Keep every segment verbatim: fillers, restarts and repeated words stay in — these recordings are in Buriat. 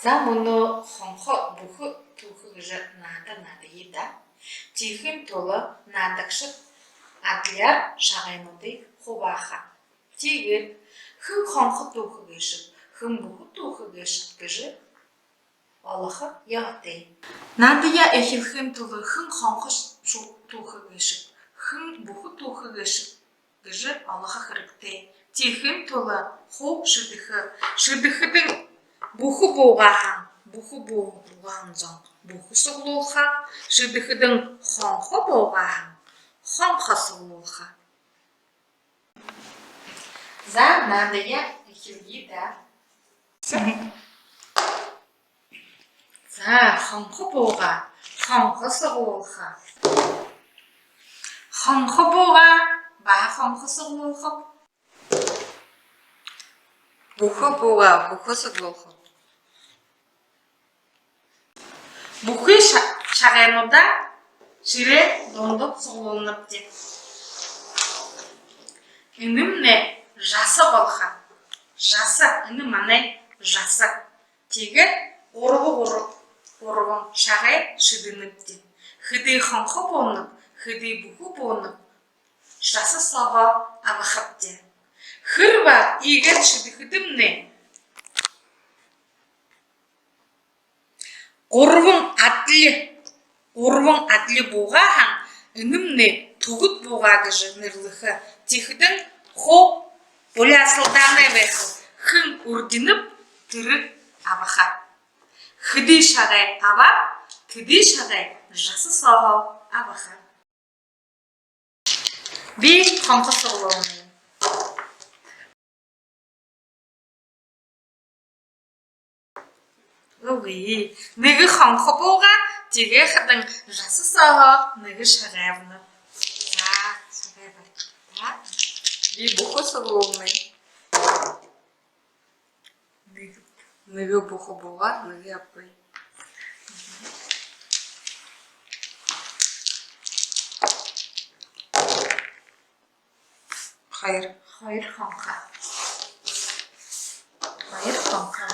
За, мүнөө хонхо бүхэ түүхэ гэжэ наада наадая даа. Тиихын тула наадагшад адляар шагайнуудые хубааха. Тиигээд хэн хонхо түүхэ гээшэб, хэн бүхэ түүхэ гээшэб гэжэ олохо ёһотой. Наадаяа эхилхын тула хэн хонхо шу-, түүхэ гээшэб, хэн бүхэ түүхэ гээшэб гэжэ олохо хэрэгтэй. Тиихын тула хуу шэдэхэ. Шэдэхэдэнь бүхэ буугаа һаань, бүхэ буугаа һаань зон бүхэ суглуулха. Шэдэхэдэнь хонхо буугаа һаань, хонхо суглуулха. За, наадаяа эхилэе даа. За, хонхо буугаа, хонхо суглуулха. Хонхо буугаа, баһа хонхо суглуулха. Бүхэ буугаа, бүхэ суглуулха. Бүхы ша-, шагайнуудаа шэрээ дунда суглуулнабди. Энэмнай жаса болохо. Жаса, энэ манай жаса. Тиигээд гурба, гур-, гурбан шагай шэдэнэбди. Хэды хонхо буунаб, хэды бүхэ буунаб, жаса сооһоо абахабди. Хэрбээ иигээд шэдэхэдэмнай гурбан адли, гурбан адли буугаа һаань, энэмнай түгэд буугаа гэжэ нэрлэхэ. Тиихэдэнь хуу буляасалдаанай байха. Хэн үрдинэб, тэрэ абаха. Хэды шагай абааб, тэды шагай жаса сооһоо абаха. Би хонхо суглуулнаб. Үгы. Нэгэ хонхо буугаа, тиигээ хадань жаса сооһоо нэгэ шагай абанаб. За, шагай бари. За. Би бүхэ суглуулнаб. Нэгэ, нэгэ бүхэ буугаа, нэгэ абая. Хоёр. Хоёр хонхо. Хоёр хонхо.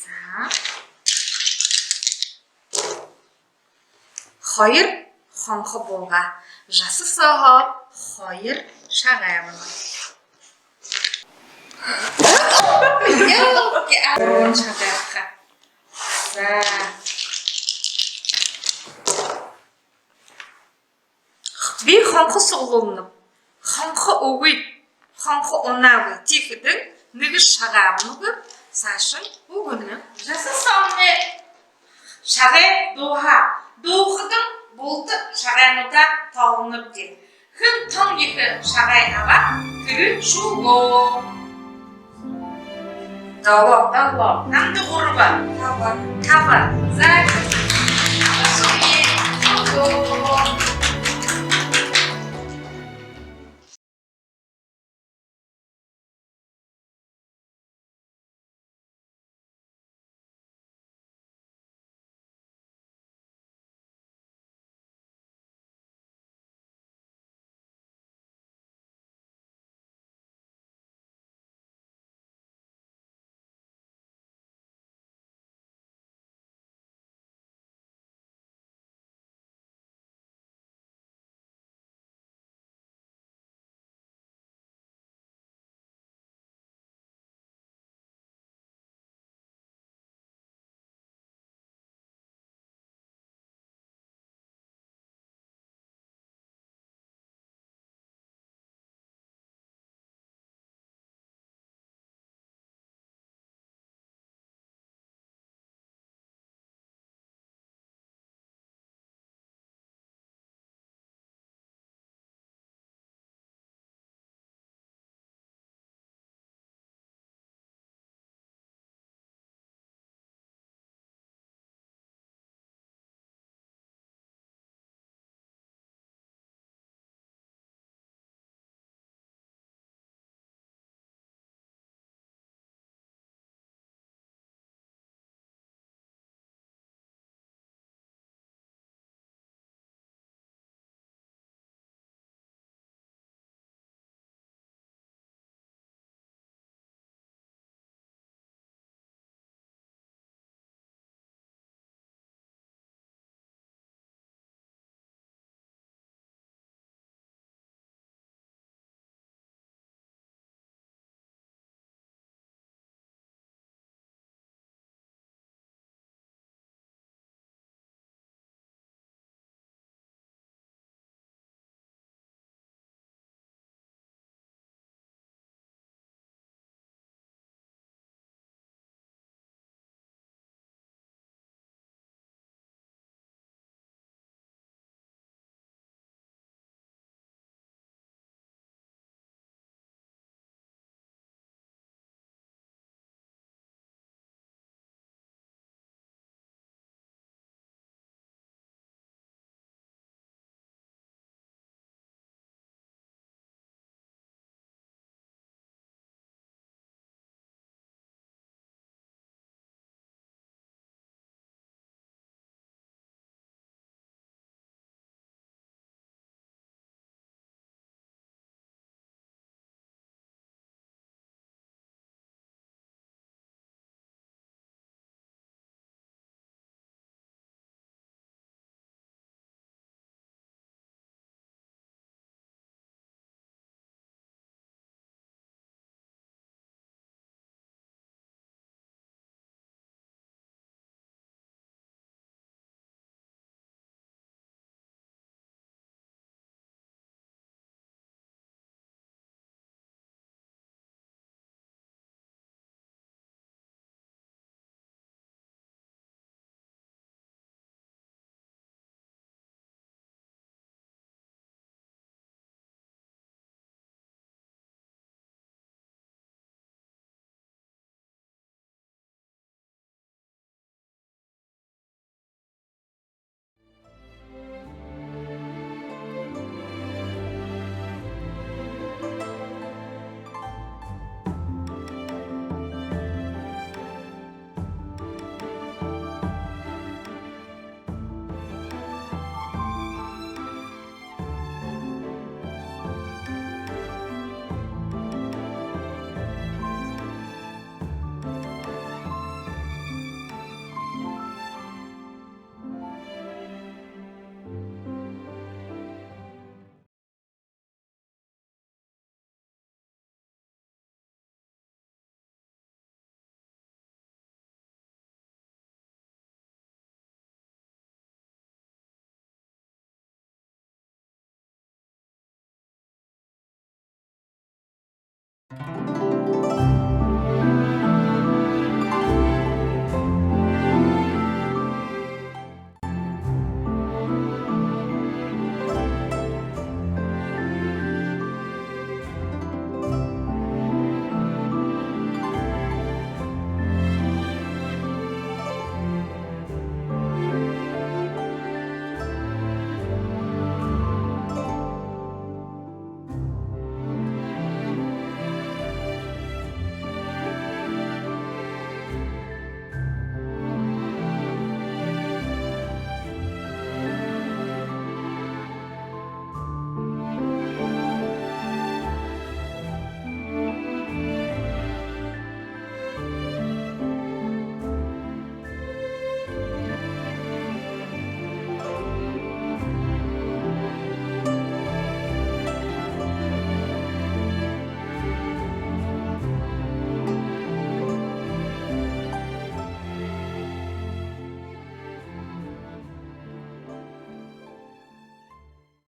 За. Хоёр хонхо буугаа. Жаса сооһоо хоёр шагай абана. Ёлки, а, гурбан шагай абаха. За. Би хонхо суглуулнаб. Хонхо үгы. Хонхо унаагүй. Тиихэдэнь нэгэ шагай абанаб, саашань үгэнэб. Жаса соомнай шагай дууһаа. Дууһахадань булта шагайнуудаа тоолонобди. Хэн тон ехэ шагай абаа, тэрэ шүүгөө. Долоо. Долоо. Намда гурба. Таба. Таба. За. Шүүгөө.